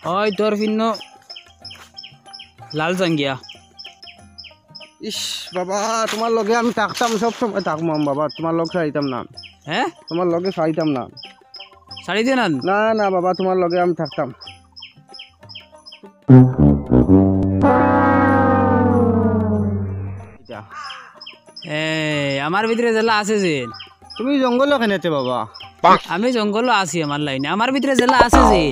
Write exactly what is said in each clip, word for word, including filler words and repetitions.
ওই তোর ফিন্ন লাল জাঙ্গিয়া। ইস বাবা, তুমার লগে আমি থাকতাম, সব সময় থাকমু আমি বাবা, তুমার লগ ছাড়িতাম না। হ্যাঁ? তুমার লগে ছাড়িতাম না। ছাড়ি দে না। না, না বাবা, তুমার লগে আমি থাকতাম। এ, আমার ভিতরে যেলা আছে যে। তুমি জঙ্গলো কেনেতে বাবা? আমি জঙ্গলো আছি আমার লাইনে। আমার ভিতরে যেলা আছে যে।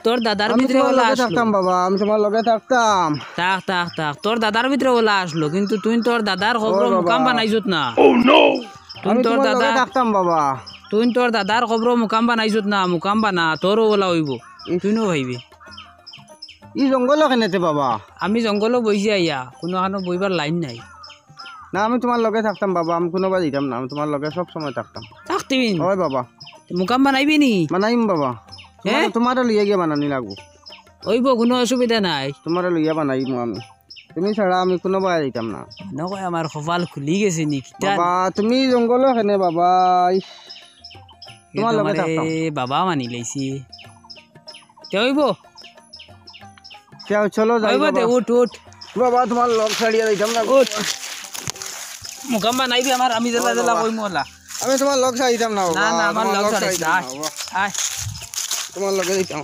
তোর দাদার আমি ভিতরে তুমার ওলা লগে আসলো। থাকতাম বাবা, আমি তুমার লগে থাকতাম। থাক, থাক, থাক। তোর দাদার ভিতরে ওলা আসলো, কিন্তু তুই তোর দাদার কবরো মুকাম বানাইছত না। তুই আমি তোর তুমার লগে দাদা, থাকতাম বাবা। তুই তোর দাদার কবরো মুকাম বানাইছত না, মুকাম বানা, তোরও ওলা অইবো। ইস। তুই নু ভাইবি। ই জঙ্গলো কেনেতে বাবা? আমি জঙ্গলো বইছি আইয়া, কুনুখানো বইবার লাইন নাই। না, আমি তুমার লগে থাকতাম বাবা, আমি কুনুবায় যাইতাম না, আমি তুমার লগে সব সময় থাকতাম। থাকতিবি? অয় বাবা। মুকাম বানাইবি নি? বানাইমু বাবা। হে? তুমারে, তুমারে লইয়া গিয়া বানানি লাগবো। অইবো, কুনু অসুবিধা নাই। তুমারে লইয়া বানাইমু আমি। তুমি ছাড়া আমি কুনুবায় যাইতাম না। নকয় আমার কপাল খুলি গেছে নি, কিতা? বাবা, তুমি জঙ্গলো কেনে বাবা? ইস, এ তুমার লগে থাকতাম। বাবা মানি লাইছি। তে অইবো? তে চলো যাই বাবা। উঠ, উঠ। বাবা, তুমার লগ ছাড়িয়া যাইতাম না। উঠ। মুকাম বানাইবি আমার, আমি যেলা যেলা কইমু ওলা। আমি তুমার লগ ছাড়িতাম না বাবা। না, না, আমার লগ ছাড়িস না। আয়। তুমার লগে যাইতাম।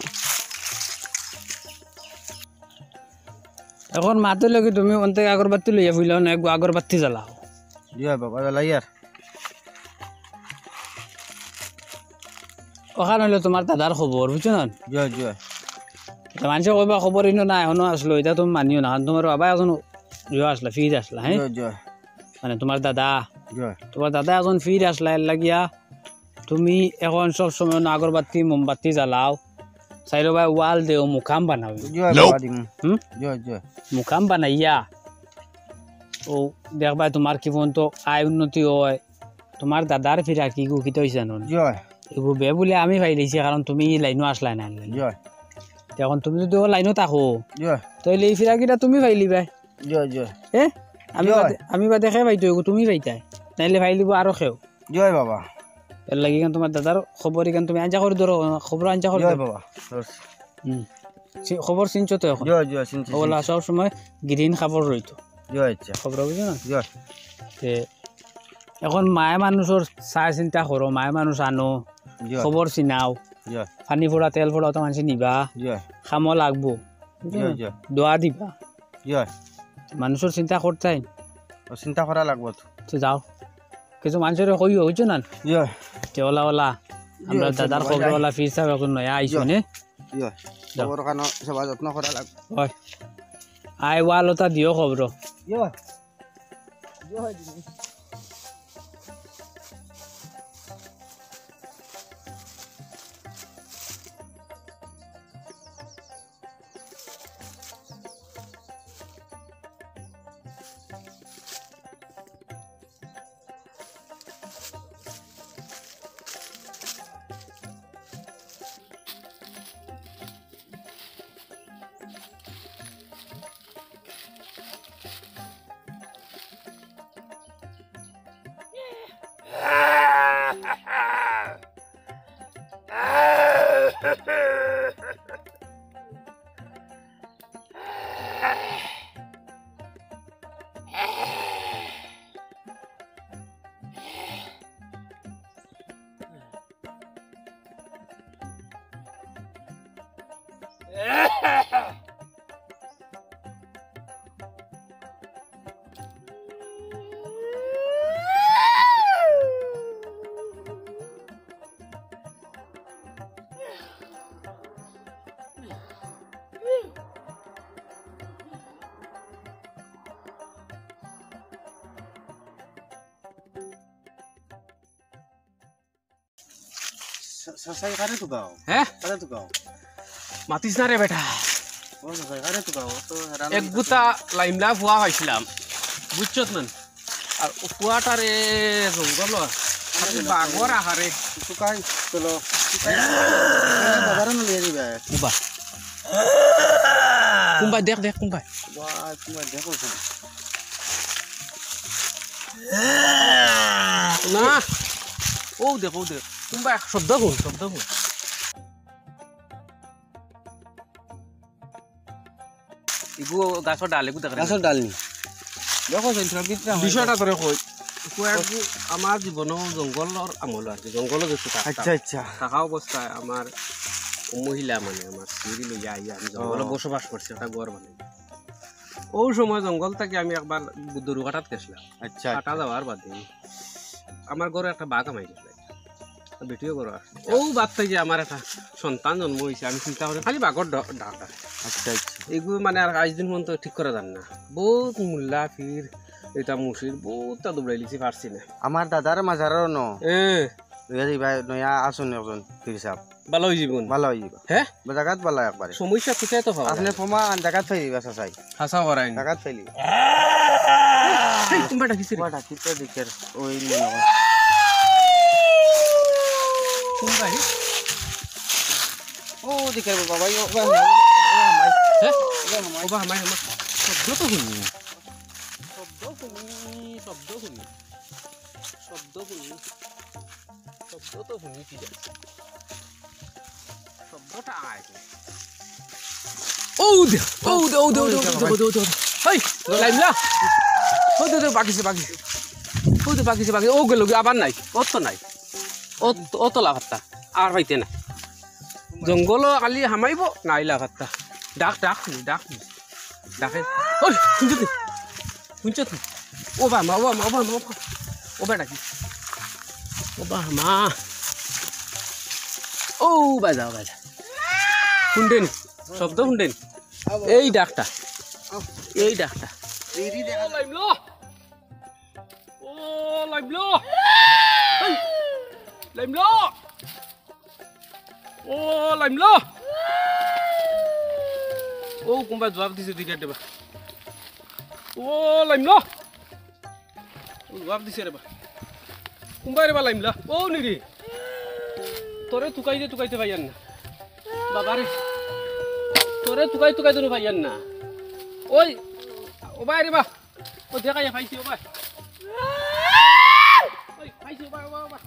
এখন মাতে লগে তুমি অন্তে আগরবাতি লইয়া ফুইলাও না, এগু আগরবাতি জ্বালাও। জি অয় বাবা, জ্বালাই আর। অখান অইলো তুমার দাদার কবর, বুঝছো না? জি অয়, জি অয়। ইতা মানষে কইবা কবর ইনো না, এখনো আসলো, ইতা তুমি মানিও না, কারণ তুমার বাবা একজন ইয়ো আসলা, পীর আসলা, হ্যাঁ? জি অয়, জি অয়। মানে তুমার দাদা, জি অয়। তুমার দাদা একজন পীর আসলা, এর লাগিয়া তুমি এখন সব সময় অনো আগরবাতি, মোমবাতি জ্বালাও, চাইরোবায় ওয়াল দেও, মুকাম বানাও। জি অয় বাবা, দিমু। হুম? জি অয়, জি অয়। মুকাম বানাইয়া, ও দেখবায় তুমার কিফন্তো আয় উন্নতি অয়, তুমার দাদার ফিরা কি গু কিতা অইছে জানো নি? জি অয়। এগু বে বুলে আমি পাইলিছি, কারণ তুমি ই লাইনো আসলায় না। জি অয়। তে এখন তুমি যুদি ও লাইনো থাকো, জি অয়। তাইলে ই ফিরা কিতা তুমি পাইলিবায়। জি অয়, জি অয়। এ? আমি জি অয়। বাদে, আমি বাদে কে পাইতো, এগু তুমি পাইতায়। নাইলে পাইলিবো আরো কেউ। জি অয় বাবা। এর লাগি ইখান তুমার দাদার কবর ইখান তুমি আঞ্জা করি ধরো, কবর আঞ্জা করি জি অয় ধরো। বাবা। ধরছি। হুম। সি-, কবর চিনছো তো এখন? জি অয়, জি অয়, চিনছি, ওলা চিনছি। সব সময় green কাপড় রইতো। জি অয়, আচ্ছা। কবর বুঝছো না? জি অয়। তে এখন মায়ে মানুষর চাই চিন্তা করো, মায়ে মানুষ আনো, জি অয়। কবর চিনাও, জি অয়। পানি ফোড়া, তেল ফোড়া তো মানষে নিবা, জি অয়। কামো লাগবো, বুঝছো জি অয়, না? জি অয়। দোয়া দিবা। জি অয়। মানুষর চিন্তা করতায়। ও চিন্তা করা লাগবো তো। তো যাও। কিছু মানষরে কইও, বুঝছো না? ইয়ো। তে ওলা ওলা, ইয়ো, আমরা আচ্ছা, দাদার বাবা, খবর যাই। ওলা ফির সাহেব এখন নয়া আইছো ইয়ো। নে? ইয়ো। যাও। খবর খানো সেবা যত্ন করা লাগবো। অয়। আয় ওয়াল ওটা দিও খবর। ইয়ো। ইয়ো, দিদি। সা-, সা-, সাই কারে তুকাও? হ্যাঁ? কারে তুকাও? মাতিস না রে বেটা। ও সাই কারে তুকাও? ও তো হেরান এক গুতা লাইমলা ফুয়া পাইছিলাম। বুঝছত না? আর ও ফুয়াটারে জঙ্গল আর বাঘর আহারে। তুকাই, চলো। তুকাই। বাজারে নিয়ে যাবে। উবা। কুম্বাই দেখ, দেখ, কুম্বাই। বাহ, কুম্বাই দেখো তো। না। ও দেখ, ও দেখ। কুম্বাই শব্দ হুন, শব্দ হুন। এগু গাছর ডাল, এগু দেখরে। গাছর ডাল নি? দেখো, সেই সব কিছু আমার বিষয়টা তোরে কই। কয়েকগু আমার জীবনও জঙ্গলর আমল আর কি, জঙ্গলও গেছি থাকতাম। আচ্ছা, আচ্ছা। থাকা অবস্থায় আমার মহিলা, মানে, আমার স্ত্রী লইয়া আইয়া আমি জঙ্গলে ও। বসবাস করছি, একটা ঘর বানাই। ওই সময় জঙ্গল থাকি আমি একবার দুরু কাটাত গেছিলাম। আচ্ছা, কাটা আচ্ছা। যাওয়ার বাদে আমার ঘরে একটা বাঘ হামাই গেছিল। ভিডিও করো আর। ও বাদ থাকি যে আমার একটা সন্তান জন্ম হইছে, আমি চিন্তা করি খালি বাঘর ড-, ডাক আর। আচ্ছা, আচ্ছা। এগু মানে আর আইজ দিন পর্যন্ত ঠিক করা যার না। বহুত মুল্লা, পীর, এটা মুর্শিদ, বহুত তা দৌড়াইলিছি, পারছি না। আমার দাদার মাজারও ন। এ। লইয়া যাইবা, নয়া আসুন একজন পীর সাহেব। ভালা অই যিবো। ভালা অই যিবো। হে? বা জাগাত ভালা একবারে। সমস্যা কোথায় তো পাওয়া আপনি যায়? ফমা জাগাত পাই দিবা, চাচাই। হাছা করাই। জাগাত পাইলি। এই, কুনবাটা কিসে রে? কুনবাটা কিতা দিকের? ওই মনে হয়। কুনবাই? ও দিকের বাবা, ও, ও, ও, ও, হামাই। হে? ও, হামাই। ও, হামাই, হামাই। শব্দ তো হুনি। শব্দ হুনি, শব্দ হুনি। শব্দ হুনি। শব্দ তো হুনি কি জানি। শব্দটা আয়। ও দে, ও দে, ও দে, ও দে, ও দে, ও দে, ও দে, ও দে। হেই, লাইমলা। ও দে, দে, বাগিছে, বাগিছে। ও দে, বাগিছে, বাগিছে। ও গেল গি, আবার নাই। অত নাই। অত, অত লাফাত্তা। আর পাইতে না। জঙ্গল খালি হামাইবো, নাই লাফাত্তা। ডাক, ডাক, ডাক। ডাকে। ওই, শুনছো তুই? শুনছো তুই? ও বা মা, ও বা মা, ও বা মা, ও বা। ও বেটা কি? ও বা মা। ও বাজা, ও বাজা। শুনছেন? শব্দ শুনছেন? এই ডাকটা। এই ডাকটা। ও লাইমলো। ও লাইমলো। এই, লাইমলো। ও লাইমলো। ও কোনবা জবাব দিছে দিকে দেবা। ও লাইমলো। ও জবাব দিছে রে বা। কোনবা রে বা লাইমলা। ও নিরি। তোরে তুকাইতে তুকাইতে পাইয়ার না। বাবা রে। তোরে তুকাই তুকাইতে পাইয়ার না। ওই, ও ভাই রে বা। ও দেখাইয়া পাইছি, ও ভাই। ওই, পাইছি, ও ভাই, ও ভাই, ও ভাই।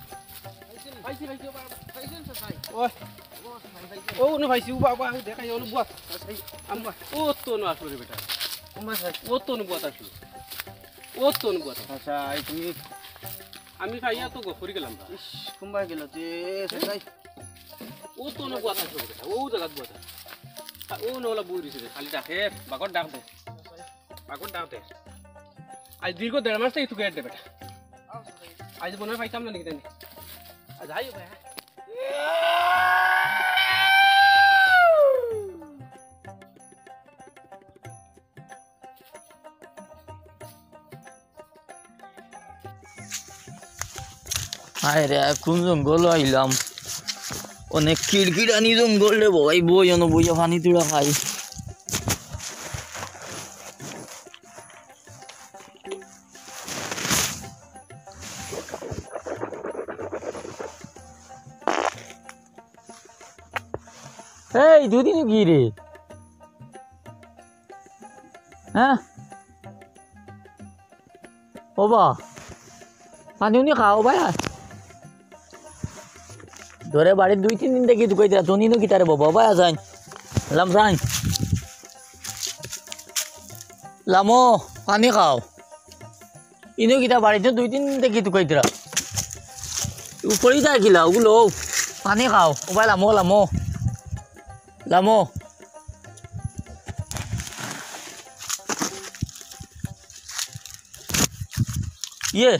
পাইছি, পাইছি, ও ভাই, ও ভাই। পাইছেন তো, ভাই? ওই। ও, ভাই, পাইছি। ও, নো পাইছি, ও ভাই, ও ভাই, ও দেখাইয়া, ও নো বুয়া। পাইছি। আম্মা, ও তো নো আসলো রে বেটা। কোনবা, ভাই? ও তো নো বুয়া আসলো। ও তো নো বুয়া। আচ্ছা, এই তুমি আমি পাইয়া তো গফরি গেলাম বা। ইস, কোনবা গেল যে, ভাই। ও তো নো বুয়া আসলো রে বেটা, ও জাগাত বুয়া। ও নো ওলা বই রইছে রে, খালি ডাকে, বাগর ডাক দে। পাগল ডাকতে। আজ দীর্ঘ দেড় মাস থাকি তুকাইয়ার দে বেটা। আজ মনে হয় পাইতাম না নাকি জানি। আজ আইও ভাই। হায় রে, কোন জঙ্গল আইলাম। অনেক কিড়কিড়ানি জঙ্গল রে ভাই, বই অনো বইয়া পানি তুড়া খাই। এই, দুদিন কি রে? হ্যাঁ? ও বা, পানি উনি খাও বা। ধরে বাড়িত দুই তিন দিন থাকি তুকাইতে, তুমি ইনো কিতা রে বাবা, বাবা, যাইন। লাম যাইন। লামো, পানি খাও। ইনো কিতা বাড়িত দুই তিন দিন থাকি তুকাইতরা। উপরেই যায় কিলা, ওগুলো, পানি খাও। ও ভাই, লামো, লামো। লামো। ইয়ে,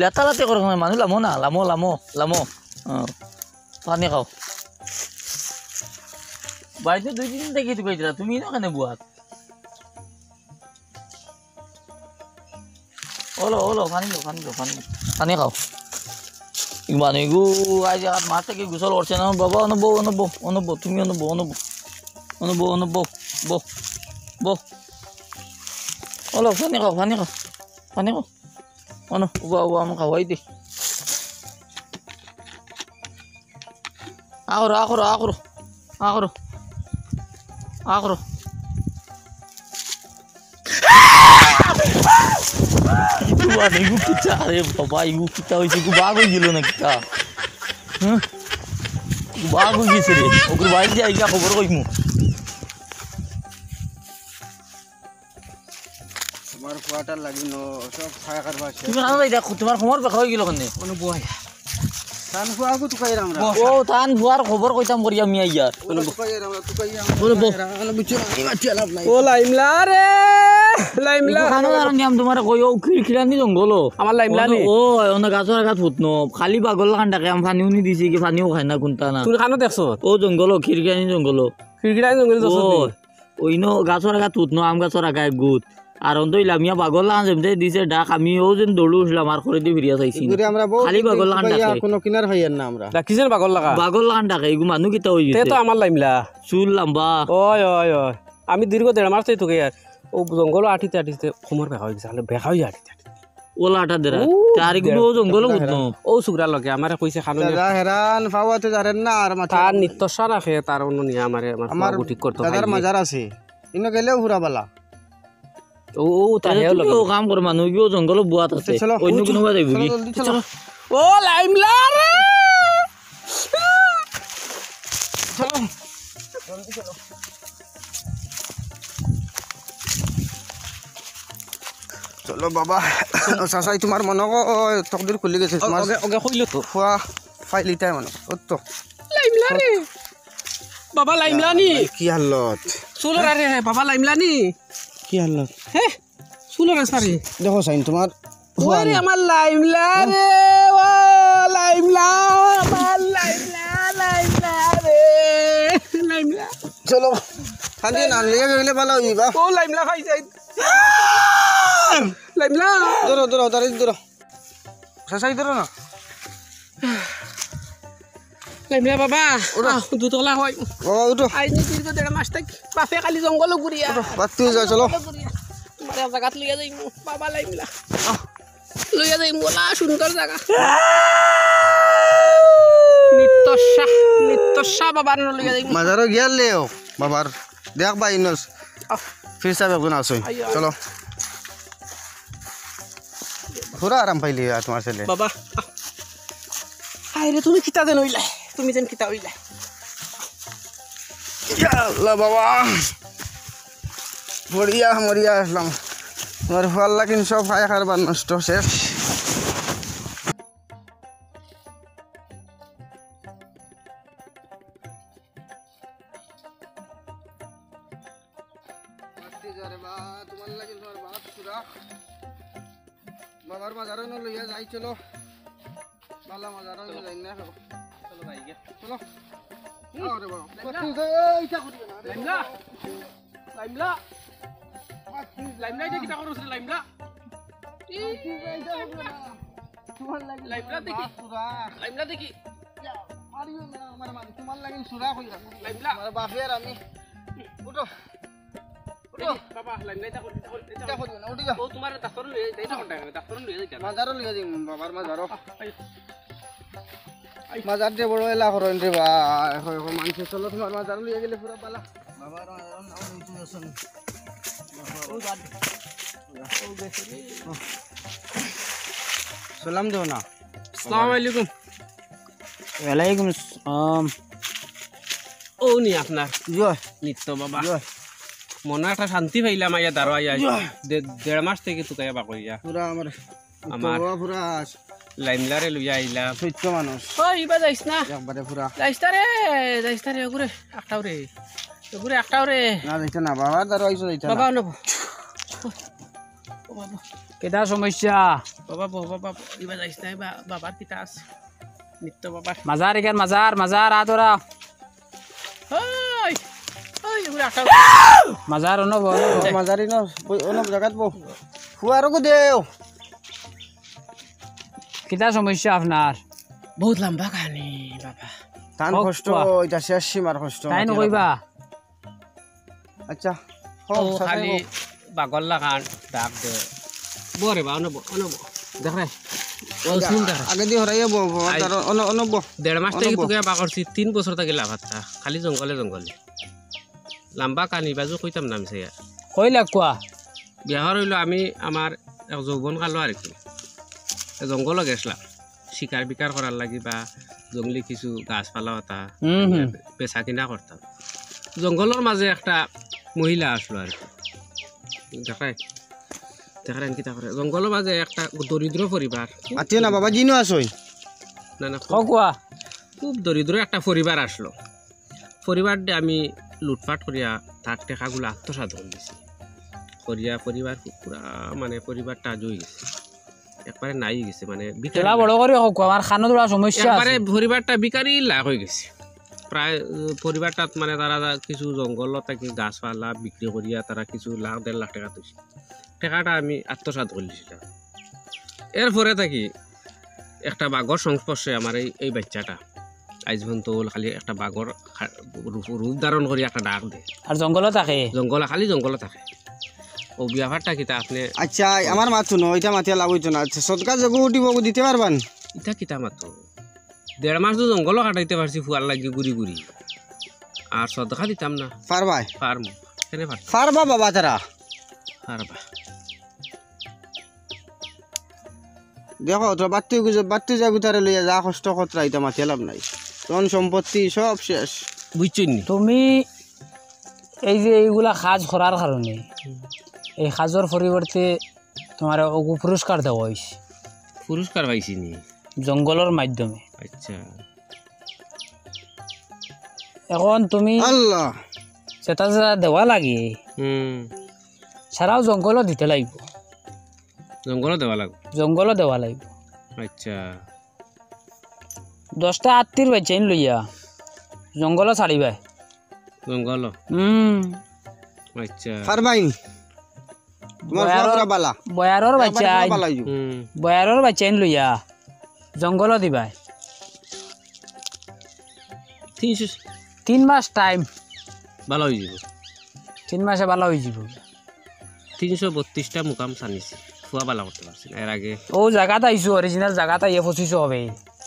লাতালাতি করো না, মানুষ লামো না, লামো, লামো, লামো। হ্যাঁ, পানি খাও। বাড়িত দুই তিন দিন থাকি তুকাইতরা, তুমি ইনো কেনে বুয়াত? ওলো, ওলো, পানি লো, পানি লো, পানি লো। পানি খাও। ই মানুষ গু, আজ এক মাস থাকি গোসল করছে না, বাবা, অনো বও, অনো বও, অনো বও, তুমি অনো বও, অনো বও। অনো বও, অনো বও, বও, বও। ওলো, পানি খাও, পানি খাও, পানি খাও। অনো, উবা, উবা, আমি খাওয়াই দি। আ করো, আ করো, আ করো, আ করো, আ করো। ইগু বাবা, ইগু কিতা? আরে বাবা, ইগু কিতা অইছে? ইগু বাঘ অই গেল না কিতা? হ্যাঁ? ইগু বাঘ অই গেছে রে। ওগুর বাড়িত যাই গিয়া খবর কইমু। ওয়াটার লাগি ন, সব খায় খারবার শেষ। তুমি জানো এটা তোমার খবর দেখা হয়ে গেল কেনে? কোনো বয়। তান ফুয়াগু তুকাইর আমরা। ও, তান ফুয়ার খবর কইতাম করিয়া মিয়া ইয়ার। কোনো তুকাইর আমরা, তুকাইর আমরা। বলো, বল। তুকাইর আমরা, বুঝছো না? এই মাটি আলাপ নাই। ও লাইমলা রে, লাইমলা। ইগু খানো আর নিয়াম তোমার কই, ও খিড়খিড়ানি জঙ্গল। আমার লাইমলা নি? ও, অনে গাছর আগাত ফুত ন, খালি পাগল লাখান ডাকে, আমি পানি উনি দিছি কি, পানিও খায় না কোনটা না। তুমি খানো দেখছো? ও জঙ্গল, খিড়খিড়ানি জঙ্গল। খিড়খিড়ানি জঙ্গল দেখছো ও, তুমি? ওই ন গাছর আগাত ফুত ন, আম গাছর আগা এক গুত। আর অন্ত ইলামিয়া পাগল লাখান যেমতে দিছে ডাক, আমি ও যেন দৌড় উঠলাম, আর করে দি ফিরিয়া চাইছি না। ঘুরে আমরা বউ খালি কিন্তু পাগল লাখান ইয়া ডাকে। কোনো কিনার হইয়ার না আমরা। ডাকিছেন পাগল লাগা? পাগল লাখান ডাকে, এগু মানু কিতা হই তে গেছে? তো আমার লাইমলা। চুল লম্বা। ওই, ওই, ওই। আমি দীর্ঘ দেড় মাস থেকে তোকে আর ও জঙ্গল আটিতে আটিতে কোমর বেকা হয়ে গেছে, তাহলে বেকা হয়ে আটিতে আটিতে। ওলা আটা দেরা। ও, তার এগুলো ও জঙ্গল দেড় মাস। ও সুগরা লগে আমারে কইছে খানো নিয়ে। দাদা হেরান, পাওয়াতে জানেন না আর মাথা। তার নিত্যশা রাখে, তার অন্য নিয়ে আমারে, আমার আমার ফুয়াগু ঠিক করতে দাদার খাইলে। মাজার আছে। ইনো গেলেও হুরা বালা। ও, ও, তাহলে তাহেও তুমি লাগে। ও কাম করো, মানু গিয়ে জঙ্গল বুয়াত আছে। চলো, অন্য উঠো। কোনো বাজাই চলো, বুঝি। জলদি চলো। চলো। ও, লাইমলা রে। চলো। জলদি চলো। চলো বাবা। ও, চাচাই, তোমার মনে হয় তকদির খুলি গেছে। ও, তোমার ওকে, ওকে, কইলো তো। ফুয়া ফাইলিটাই মনে। ও তো। লাইমলা রে। বাবা, লাইমলা নি? কি হালত? চুলর আরে, বাবা, লাইমলা নি? কি হালত? হে? চুলর আরে, সারি। দেখো চাইন, তোমার ফুয়া ওরে নি? আমার লাইমলা রে, ও লাইমলা, আমার লাইমলা, লাইমলা রে, লাইমলা। চলো, খালি না, লিয়ে গেলে ভালো হইবা। ও লাইমলা খাই যাই। লাইমলা। ধরো, ধরো, ধরো, ধরো। চাচাই ধরো না। লাইমলা বাবা, উঠো। আহ, দুতলা হয়। বাবা, উঠো। আইজ নি দীর্ঘ দেড় মাস থাকি বাপে খালি জঙ্গল ঘুরিয়া। উঠো, বাদ তুই যা, চলো। জঙ্গল ঘুরিয়া। তোমার এক জাগাত লইয়া যাইমু, বাবা লাইমলা। আহ। লইয়া যাইমু, ওলা সুন্দর জাগা। নিত্যশা, নিত্যশা বাবার ন লইয়া যাইমু। মাজারো গিয়া লেও, বাবার। দেখ ভাই, ইনস। আহ। ফির সাহেব একজন আছইন। আইও। চলো। পুরা আরাম পাইলি আর তোমার ছেলে। বাবা। হায় রে, তুমি কিতা যেন হইলা? তুমি যেন কিতা হইলা? ইয়া আল্লাহ বাবা। মরিয়া, মরিয়া আসলাম। তোমার ফল লাগিন সব খায় খারবার নষ্ট শেষ। মাততে যা রে বা, তোমার লাগি তোমার বাপ সুরা। বাবার মাজারো ন লইয়া যাই, চলো। বালা মাজারো ন যাই না, চলো। চলো যাই গিয়া। চলো। হুম। আরে বাবা। লাইমলা। মাততে যা, এইটা করিও না রে। লাইমলা। লাইমলা। মাততে যা। লাইমলা, এটা কিতা করছ রে, লাইমলা? মাততে যা, এইটা করিও না। তোমার লাগি লাইমলা দেখি। বাপ সুরা। লাইমলা দেখি। ইয়া, মারিও না আমার মান, তোমার লাগি সুরা কইরা। লাইমলা। আমার বাপে আর আমি। উঠো। উঠো। এই, বাবা, লাইমলা, এটা কর, এটা কর, এটা এটা কর। করিও না, উঠি যাও। ও, তোমার ডাক্তার লইয়া, এটা কর, ডাক্তার লইয়া যাইতা না। মাজারো লইয়া যাইমু, বাবার মাজারো। আহ, আয়। মাজার যে বড় এলা করইন রে বা, এখন, এখন মানুষে চলো তোমার মাজারো লইয়া গেলে পুরা বালা। বাবার মাজারো নাম লইতে যাচ্ছেন। ও, বাদ। সালাম দেও না। আসসালামু আলাইকুম। ওয়ালাইকুম আসসালাম। ও নি আপনার জয়। নিত্য বাবা। জয়। মনে একটা শান্তি পাইলাম আইয়া দাঁড়ো আইয়া। জয়। দে-, দেড় মাস থেকে তুকাইয়া বাকইয়া। পুরা আমার আমার বাবা পুরা লাইমলারে লইয়া আইলাম। সত্য মানুষ। ও, ইবা যাইস না। একবারে পুরা। যাইস না রে, যাইস না রে, ওগুরে আটকাও রে। ওগুরে আটকাও রে। না, যাইতে না, বাবার দাঁড়ো আইসো, যাইতে না। বাবা, নেবো। ও বাবা। কেডা সমস্যা? বাবা, বাবা, বাবা, ইবা যাইস না, ইবা বাবার কিতা আছে? নিত্য বাবার। মাজার এখান, মাজার, মাজার, আ তোরা। ওই, ওই, ওগুরে আটকাও। মাজার অনো বও, অনো বও। মাজারি ন, বই, অনো জাগাত বও। ফুয়ারকু দেও। কিতা সমস্যা আপনার? বহুত লম্বা কাহিনী, বাবা। তান কষ্ট, ইটা শেষ সীমার কষ্ট, তাই মাতিয়ে নকইবা? রাখো। আচ্ছা, ও, খালি বাগর লাখান ডাক দে। বরে বা, অনো ব, অনো ব। দেখ রে। ও, আগে, শুন দেখ রে। আগে দি হরাইয়া ব, ব, আই, তার অনো, অনো ব। দেড় মাস অনো থাকি ব। তোকে বাগরছি, তিন বছর থাকি লাফাত্তা। খালি জঙ্গলে জঙ্গলে। লম্বা কানি বাজু কইতাম না আমি সাইয়া। কইলা কুয়া? বিয়া হওয়ার হইলো আমি আমার এক যৌবন কালো আর কি। জঙ্গলো গেছলাম। শিকার বিকার করার লাগি বা জঙ্গলি কিছু গাছপালা হতা হুম, হুম। বেচা কিনা করতাম। জঙ্গলর মাঝে একটা মহিলা আসলো আর কি, দেখাই। দেখেন কিতা করে, জঙ্গলর মাঝে একটা দরিদ্র পরিবার। মাতিও না বাবা, জিনও আছইন। না, না, খুব, হকুয়া। খুব দরিদ্র একটা পরিবার আসলো। পরিবারটা আমি লুটপাট করিয়া তার টেকাগুলা আত্মসাৎ করি দিছি। করিয়া পরিবার পুরা, মানে, পরিবারটা আজ হয়ে গেছে, একবারে নাই হয়ে গেছে, মানে, ভিখারি। বড় করি হকুয়া, আমার খানো তোরা সমস্যা একবারে আছে। পরিবারটা ভিখারি লাখ হয়ে গেছে। প্রায়, উম, পরিবারটাত, মানে, তারা যা কিছু জঙ্গল থাকি গাছপালা বিক্রি করিয়া তারা কিছু লাখ, দেড় লাখ টেকা তুলছে। টেকাটা আমি আত্মসাৎ করি দিছিলাম। এরপরে থাকি একটা বাঘর সংস্পর্শে আমার এই, এই বাচ্চাটা আইজ পর্যন্ত ওল খালি একটা বাঘর খা-, রূপ, রূপ ধারণ করি একটা ডাক দে। আর জঙ্গলো থাকে? জঙ্গলে, খালি জঙ্গলো থাকে। ও ব্যাপারটা কিতা আপনি? আচ্ছা, আমার মাত শুনো, এটা মাতিয়া লাভ হইতো না। আচ্ছা, সদকা যেগু উঠিব, ওগু দিতে পারবানি? এটা কিতা মাতো? দেড় মাস তো জঙ্গলও কাটাইতে পারছি ফুয়ার লাগি ঘুরি ঘুরি, আর সদকা দিতাম না। পারবায়? পারমু। কেনে পারতাম? পারবা বাবা তারা। পারবা। দেখো, তো বাত্তি গুজ-, বাত্তি যা গুতারে লইয়া যা কষ্ট করতরা, ইতা মাতিয়া লাভ নাই। ধন সম্পত্তি সব শেষ। বুঝছইন নি? তুমি এই যে এইগুলা কাজ করার কারণে, এই কাজর পরিবর্তে তোমারে ওগু পুরস্কার দেওয়া হইছে। পুরস্কার পাইছি নি? জঙ্গলর মাধ্যমে। আচ্ছা। এখন তুমি আল্লাহ। যেটা যেটা দেওয়া লাগে, হুম। সারাও জঙ্গলও দিতে লাগবো। জঙ্গলও দেওয়া লাগবো? জঙ্গলও দেওয়া লাগবো। আচ্ছা। দশটা আত্তির বাচ্চাইন লইয়া জঙ্গলও ছাড়িবায়। জঙ্গলও? হুম। আচ্ছা। পারবাইন? তোমার বয়ারর, ফুয়া পুরা বালা। বয়ারর একবারে বাচ্চাইন। পুরা বালা হইব। হুম। বয়ারর বাচ্চাইন লইয়া জঙ্গলও দিবায়। তিনশো। তিন মাস টাইম। বালা হয়ে যাব। তিন মাসে বালা হয়ে যাব। তিনশো বত্রিশটা মুকাম ছানিছি, ফুয়া বালা করতে পারছি না এর আগে। ও জাগাত আইছো, অরিজিনাল জাগাত আইয়া পঁচিশশো হবে।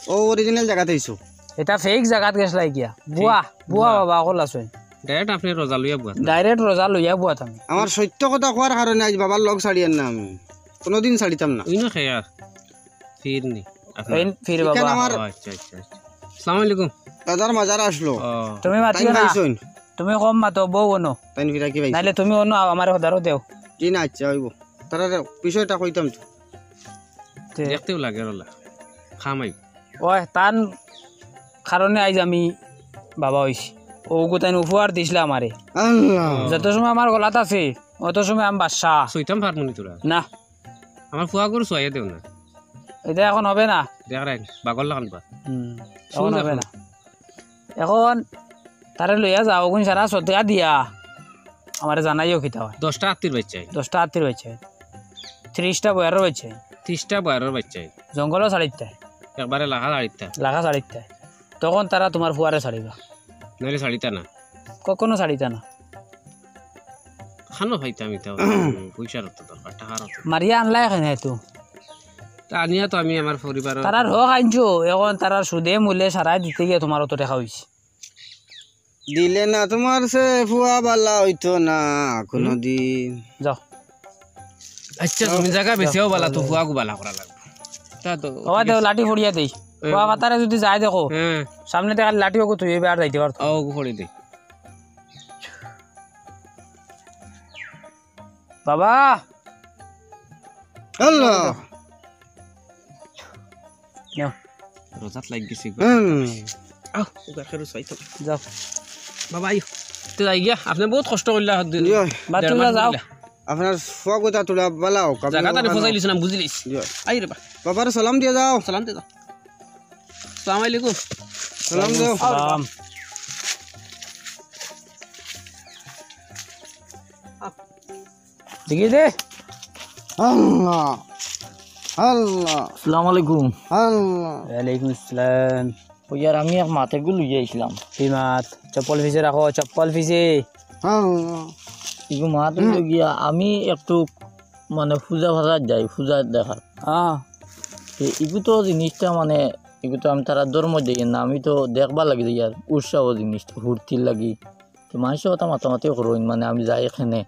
ও অরিজিনাল জাগাত আইছো। এটা ফেক জাগাত গেছলাই গিয়া। বুয়া, বুয়া। বাবা, অকল আছইন। ডাইরেক্ট আপনি রোজা লইয়া বুয়া। ডাইরেক্ট রোজা লইয়া বুয়া তুমি। আমার সত্য কথা কওয়ার কারণে আজ বাবার লগ ছাড়িয়ার না আমি। কোনোদিন ছাড়িতাম না। ইনো খেয়া। ফির নি। আপনার এই ফির ইখান বাবা। আমার ও, আচ্ছা, আচ্ছা, আচ্ছা। আসসালামু আলাইকুম। দাদার মাজার আসলো। ও। তুমি মাতিও তাইন না। পাইছইন? তুমি কম মাতো, বউ অনো। তাইন ফিরা কি পাইছইন? নাইলে তুমি অনো আও, আমারে হদারও দেও। জি না, আচ্ছা, হইব। তারা বিষয়টা কইতাম তো। তে দেখতেও লাগে রলা। খামাই। ওই, তান কারণে আইজ আমি বাবা হইছি। ও গো তাইন উপহার দিছলা আমারে। আল্লাহ। যত সময় আমার গলাত আছে, অত সময় আমি বাদশা। সইতাম পারমুনি তোরা। না। আমার ফুয়া গরু সইয়া দেও না। এটা এখন হবে না। দেখ রাখ, বাগর লাগান বা। হুম, শুন এখন হবে এখন। না। এখন তারে লইয়া যাও, ওগুন সারা সদকা দিয়া আমারে জানাইও কিতা হয়। দশটা আত্তির বাচ্চাইন। দশটা আত্তির বাচ্চাইন। ত্রিশটা বয়ারর বাচ্চাইন। ত্রিশটা বয়ারর বাচ্চাইন। জঙ্গলও ছাড়িতা। একবারে লাখা ছাড়িতা। লাখা ছাড়িতা। তখন তারা তোমার ফুয়ারে ছাড়িবা। নাইলে ছাড়িতা না। কখনো ছাড়িতা না। খানো পাইতাম ইতা, পয়সার তো দরকার, টাকার তো। মারিয়া আনলাই কেনে তো? তা আনিয়া তো আমি আমার পরিবার তারার হক আনছো, এখন তারার সুদে মূলে সারাই দিতে গিয়া তোমার অত টেকা হইছে। দিলে না তোমার সে ফুয়া বালা হইতো না কোনোদিন। যাও। আচ্ছা, যাও, তুমি জাগা যাও, বেশিও বালা তো যাও। ফুয়া গু বালা করা লাগবে। তা তো ও দেও, লাঠি ফড়িয়া দেই। এ। ফুয়া মাতারে যদি যায় দেখো, হ্যাঁ। সামনে দেখা লাঠি ওগু তুই এবার যাইতে পারতো। ও, ওগু ফড়ি দেই। বাবা। আল্লাহ। নেও। রোজাত লাগি গেছি গো। হুম। আহ, উগার খেরু চাইতো। যাও। বাবা, আইও। তে যাই গিয়া, আপনি বহুত কষ্ট করলা, হাত দিল। ইয়ো। বাথরুমে যাও। আপনার ফুয়া কথা তোরা বালাও, কাবুল জাগাত আরে বালাও। ফসাইলিস না, বুঝিলিস। ইয়ো। আই রে বা। বাবার সালাম দিয়া যাও। সালাম দে যাও। আসসালামু আলাইকুম। সালাম দেও। সালাম। দেখি দে। আল্লাহ, আল্লাহ। আসসালামু আলাইকুম। আল্লাহ। ওয়ালাইকুম আসসালাম। ওই আর আমি এক মাতে গু লইয়া আইছিলাম। কি মাত? চপ্পল পিছে রাখো, চপ্পল পিছে। আল্লাহ। ইগু মাত হইল গিয়া, আমি একটু মানে পূজা ফাজাত যাই, পূজা দেখার। হ্যাঁ। তে ইগু তো জিনিসটা মানে, ইগু তো আমি তারা ধর্ম দেই না, আমি তো দেখবার লাগি যাই আর উৎসাহ জিনিসটা, ফুর্তির লাগি। তো মানুষের কথা মাতামাতি করইন, মানে আমি যাই এখানে।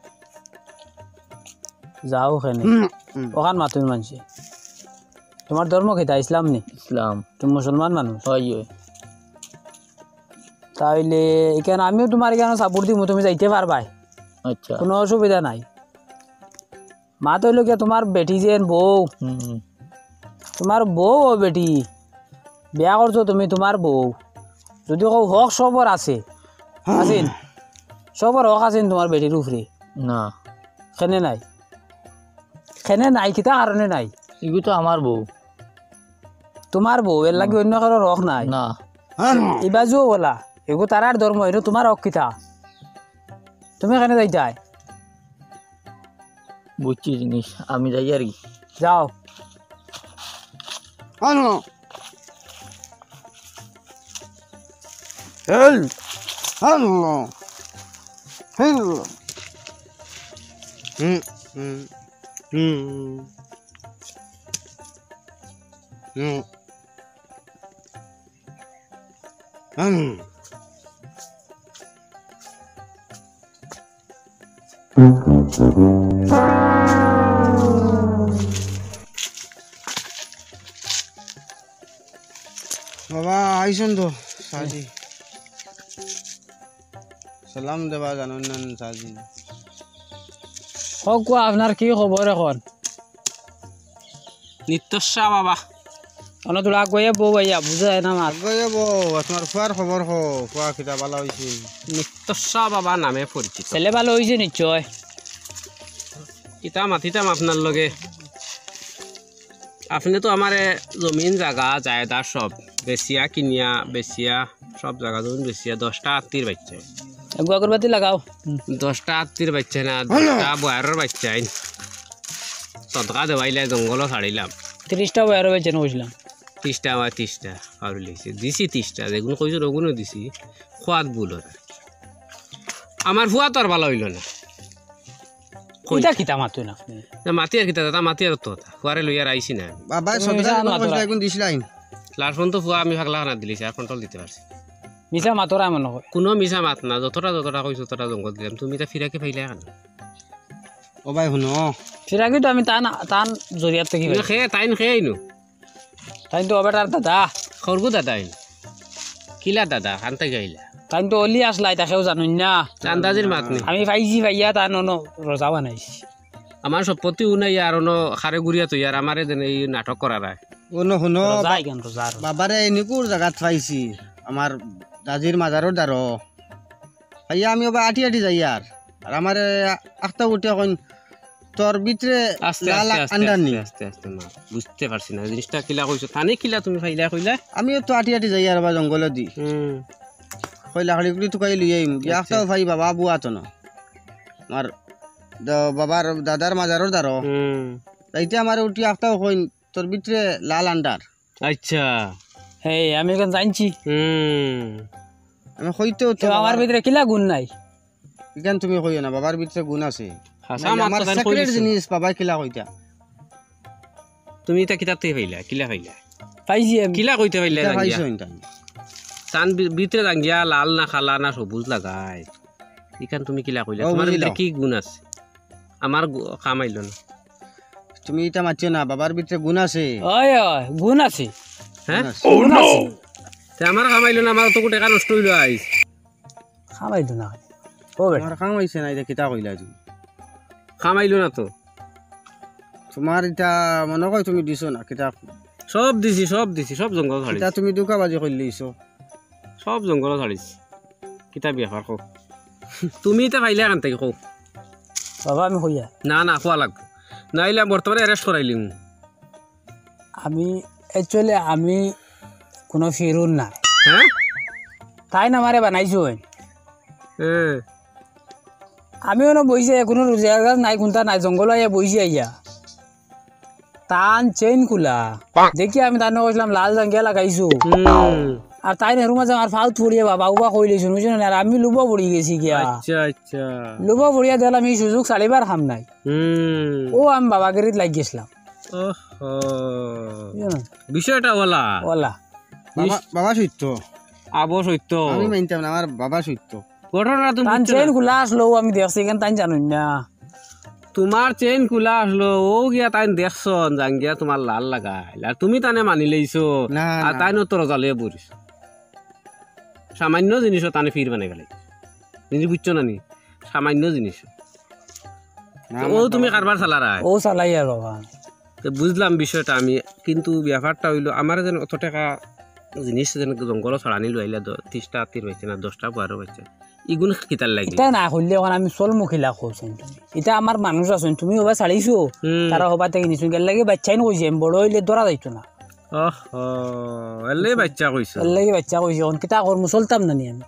যাও এখানে। হুম, হুম। ওখান মাতুন মানছে। তোমার ধর্ম কিতা? ইসলাম নি? ইসলাম। তুমি মুসলমান মানুষ? হয়, হয়। তাইলে এখানে আমিও তোমার এখানে সাপোর্ট দিমু, তুমি যাইতে পারবায়। আচ্ছা। কোনো অসুবিধা নাই। মাত অইলো গিয়া তুমার বেটি যেন বউ, হুম। তুমার বউ ও বেটি, বিয়া করছো তুমি তুমার বউ। যুদি কও হক সবর আছে, আছেন, সবর হক আছেন তুমার বেটির উপরে। না। কেনে নাই? কেনে নাই, কিতা কারণে নাই? ইগু তো আমার বউ। তুমার বউ, এর লাগি অন্য কারোর হক নাই। না। ইবাজুও বলা, এগু তারার ধর্ম, এনু তুমার হক কিতা? তুমি কেনে যাইতায়? বুঝছি জিনিস, আমি যাই আর কি। যাও। হ্যালো। এই, হ্যালো। হ্যালো। হুম, হুম, হুম। হুম। হুম। বাবা, আইছইন তো, সাজি। সালাম দেবা জানইন না, সাজি। হক, আপনার কি খবর এখন? নিত্যস্যা বাবা। অনো তোরা আগুয়াইয়া বউ ভাইয়া, বুঝা যায় না মাত। আগুয়াইয়া বউ, তুমার ফুয়ার খবর কও, ফুয়া কিতা ভালা অইছে? নিত্যস্যা বাবা নামে পরিচিত। ছেলে ভালা অইছে নিশ্চয়। কিতা মাতিতাম আপনার লগে? আপনে তো আমারে জমিন জাগা জায়দা সব বেচিয়া কিনিয়া বেচিয়া সব জাগা জমিন বেচিয়া দশটা আত্তির বাইচ্চা। এগু আগরবাতি লাগাও। দশটা আত্তির বাইচ্চা না, দশটা বয়ারর বাইচ্চা আইন। সদকা দেওয়াইলাই জঙ্গলও ছাড়িলাম। তিরিশটা বয়ারর বাইচ্চা না কইছিলাম। তিরিশটা আমার তিরিশটা, পাউরি লইছে। দিছি তিরিশটা, যেগুন কইছইন ওগুনও দিছি। খোয়াত ভুল অর। আমার ফুয়া তো আর ভালা অইলো না। কই? ইটা কিতা মাতইন না আপনে? না, মাতি আর কিতা, দাদা, মাতি আর তো কথা। ফুয়ারে লইয়া আর আইছি না। বাবায় তুমি সদকা যা দিবা মাতরা। কইছিলা, এগুন দিছিলাইন। লাস্ট পর্যন্ত ফুয়া আমি ফাগলা খানা দিলিছি, আর কন্ট্রোল দিতে পারছি। মিছা মাতরা মনে হয়। কুনু মিছা মাত না, যতটা যতটা কইছো ততটা জঙ্গল দিলাম। তুমি ইতা ফিরাকে পাইলা কেনে? ও ভাই, হুনো। ফিরাকি তো আমি তান, তান জরিয়াত থাকি তুমি পাইছি। খে, তাইন খে আইনো। তাইন তো অবেটার দাদা। খরগু দাদা আইন। কিলা দাদা, খান থাকি আইলা? তাইন তো অলি আসলা, ইতা কেউ জানইন না। আন্দাজির মাত নি। আমি পাইছি, পাইয়া তান অনো রোজা বানাইছি। আমার সম্পত্তি উনাই আর অনো খারে গুড়িয়া তো ইয়ার আমারে দেন এই নাটক করার আয়। অনো হুনো, রোজা আইগান রোজা, রোজা। বাবারে এই নিকুর জাগাত পাইছি। আমার দাদির মাজারর দ্বারো। পাইয়া আমি ওবা আটি আটি যাইয়ার। আর আমারে আখতা উঠিয়া কইন, "তোর ভিতরে আস্তে, লাল আস্তে, আস্তে, আন্ডা নি।" আস্তে, আস্তে, আস্তে, মা। বুঝতে পারছি না। জিনিসটা কিলা কইছো? তানে কিলা তুমি পাইলা কইলা? আমিও তো আটি আটি যাইয়ার বা জঙ্গলো দি। হুম। কইলা, "খালি গুলি তুকাই লই আইম।" গিয়া আচ্ছা। আখতাও পাই বাবা বুয়া তো না। আমার দ-, বাবার দাদার মাজারর দ্বারো। হুম। রাইতে আমারে উঠি আখতাও কইন, "তোর ভিতরে লাল আন্ডার।" আচ্ছা। হে, আমি এখন জানছি। হুম। আমি কইতেও তো তো আমার বাবার ভিতরে কিলা গুণ নাই? ইখান তুমি কইও না, বাবার ভিতরে গুণ আছে। হাছা মানে মাত আমার তো তাইন কই secret দিছো। জিনিস, বাবায় কিলা কইতা। তুমি ইতা কিতার থাকি পাইলা? কিলা পাইলা? পাইছি আমি। কিলা কইতে পাইলা কিতা জাঙ্গিয়া? পাইছো ইনতান? তান ভি-, ভিতরে জাঙ্গিয়া লাল না কালা না সবুজ লাগায়। ইখান তুমি কিলা কইলা? ও, তুমার বুঝিলাম। ভিতরে কি গুণ আছে? আমার গু-, কাম আইলো না। তুমি ইতা মাতিও না, বাবার ভিতরে গুণ আছে। অয়, অয়, গুণ আছে। হ্যাঁ? গুণ আছে। গুণ আছে। তে আমার কাম আইলো না, আমার তো টেকা নষ্ট অইলো আইজ। কাম আইলো না। ও বেটা। আমার কাম আইছে না, ইতা কিতা কইলা তুমি? কাম আইলো না তো। তুমার ইতা মনো কয় তুমি দিছো না, কিতা? সব দিছি, সব দিছি, সব জঙ্গল ছাড়িছি। ইতা তুমি ধুকাবাজি করিলিছো। সব জঙ্গল ছাড়িছি। কিতা ব্যাপার কও? তুমি ইতা পাইলা কান থাকি কও? বাবা, আমি কইয়া। না, না, কওয়া লাগবো। নাইলে বর্তমানে arrest করাইলিমু। আমি, actually, আমি কুনু ফিরুন না। হ্যাঁ? তাইন আমারে বানাইছইন। হ্যাঁ। আমি অনো বইছি, কুনু রোজগার নাই, কুনতা নাই, জঙ্গল আইয়া বইছি আইয়া। তান চেইন খুলা। দেখি আমি তানরে কইছিলাম, "লাল জাঙ্গিয়া লাগাইছো।" হুম। আর তাইন এরু মাঝে আমার ফাউত পড়িয়া বাবা উবা কইলিছইন, বুঝছো না? আর আমি লুবো পড়ি গেছি গিয়া। আচ্ছা, আচ্ছা। লুবো পড়িয়া দেখলাম ই সুযোগ ছাড়িবার কাম নাই। হুম। ও আমি বাবাগিরিত লাগি গেছিলাম। ওহো। বুঝছো না? বিষয়টা ওলা। ওলা। বাবা, বাবা সত্য। আবো সত্য। আমি মানতাম না, আমার বাবা সত্য। ঘটনা তুমি তান বুঝছো চেইন না? খুলা আসলো, ও আমি দেখছি, ইখান তাইন জানইন না। তুমার চেইন খুলা আসলো, ও গিয়া তাইন দেখছইন, জাঙ্গিয়া তুমার লাল লাগাইল। আর তুমি তানে মানিলাইছো। না, আর না। তাইনও তো রোজা লইয়া বইরিছ। সামান্য জিনিসও তানে ফির বানাই ফেলাই। জিনিস বুঝছো না নি? সামান্য জিনিস। না, ও আমার তুমি বাবা কারবার চালারায়? ও চালাই আর বাবা। তো বুঝলাম বিষয়টা আমি, কিন্তু ব্যাপারটা অইলো, আমারে যেন অত টেকা জিনিস যেন জঙ্গলো ছাড়ানি লইলা, দ-, ত্রিশটা আত্তির পাইছে না, দশটা পুয়ারও পাইছে, ইগুন কিতার লাগি? ইতা না করলে অখন আমি চলমু কিলা কওছইন তুমি। ইতা আমার মানুষ আছইন, তুমি হবা ছাড়িছো, হুম। তারা হবা থাকি নিছইন, এরলাগি বাইচ্চাইন কইছি আমি, বড় অইলে ধরা যাইতো না। ওহো, এরলাগি বাইচ্চা কইছো? এরলাগি বাইচ্চা কইছি, অখন কিতা করমু, চলতাম না নি আমি?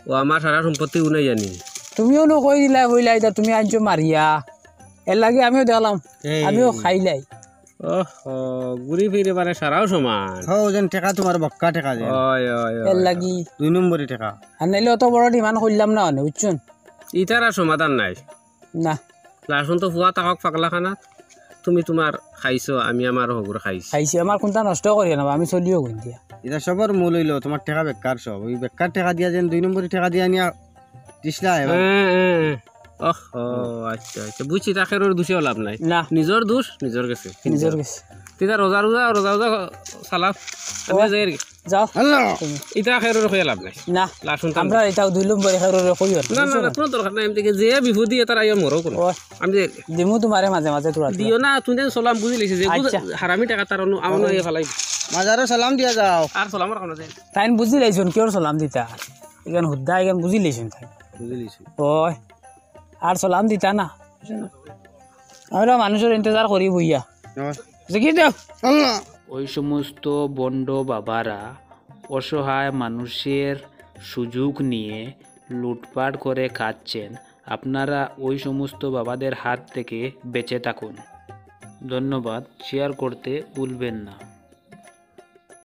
ও আমার সারা সম্পত্তি উনাই জানি। তুমিও নু কই দিলায়, কইলায় ইতা তুমি আনছো মারিয়া, এরলাগি আমিও দেখলাম, এই। আমিও খাইলাই। ওহো, ঘুরি ফিরি মানে সারাও সমান। হো, যেন টেকা তুমার বক্কা টেকা যেন। ওই, ওই, ওই। এরলাগি। দুই নম্বরি টেকা। আর নাইলে অত বড় demand করলাম না অনে, বুঝছইন? ইতার আর সমাধান নাই। না। লাশন তো ফুয়া তাকক পাগলাখানাত। তুমি তুমার খাইছো, আমি আমার হগুর খাইছি। খাইছি, আমার কুনটা নষ্ট করিও না, আমি চলিও গুন দিয়া। ইতা সবর মূল অইলো তুমার টেকা বেকার সব। ওই বেকার টেকা দিয়া যেন দুই নম্বরি টেকা দিয়া নিয়া দিছলা এবার। হ্যাঁ, হ্যাঁ, হ্যাঁ। ওহ, ও, আচ্ছা, আচ্ছা। বুঝছি, ইতা খেরোর দুষেও লাভ নাই। না। নিজর দুষ, নিজর গেছে। নিজর গেছে। তে ইতা রোজা, রোজা, রোজা, রোজা, সালাম। আমি ও। যাই আর কি। যাও। আল্লাহ। তুমি। ইতা খেরোর কইয়া লাভ নাই। না। লাশন তাম আমরা ইতা দুই নম্বরি খেরোর কইও না, না, না, বুঝছো না, না? কুনু দরকার নাই। আমি দেখি যে বিপদি ইতার আইয়া মরো কুনু। ও। আমি যাই আর কি। দিমু তুমারে মাঝে মাঝে তুরা তুরা। দিও না, তুমি যেন সালাম বুঝি লাইছি যে বুঝ-, আচ্ছা। হারামি টেকা তার অন্য, আমার ও। নয় ফালাই। মাজারো সালাম দিয়া যাও। আর সালাম রাখো না যে। তাইন বুঝি লাইছইন কিওর সালাম দিতা? ইখান হুদ্দা, ইখান বুঝি লাইছইন তাইন। বুঝি লাইছইন। ওই। আর সালাম দিতা না। আমরা মানুষর ইন্তজার করি বইয়া। ওই। যে কি দেও? আল্লাহ। ওই সমস্ত ভণ্ড বাবারা অসহায় মানুষের সুযোগ নিয়ে লুটপাট করে খাচ্ছেন। আপনারা ওই সমস্ত বাবাদের হাত থেকে বেঁচে থাকুন। ধন্যবাদ। Share করতে ভুলবেন না।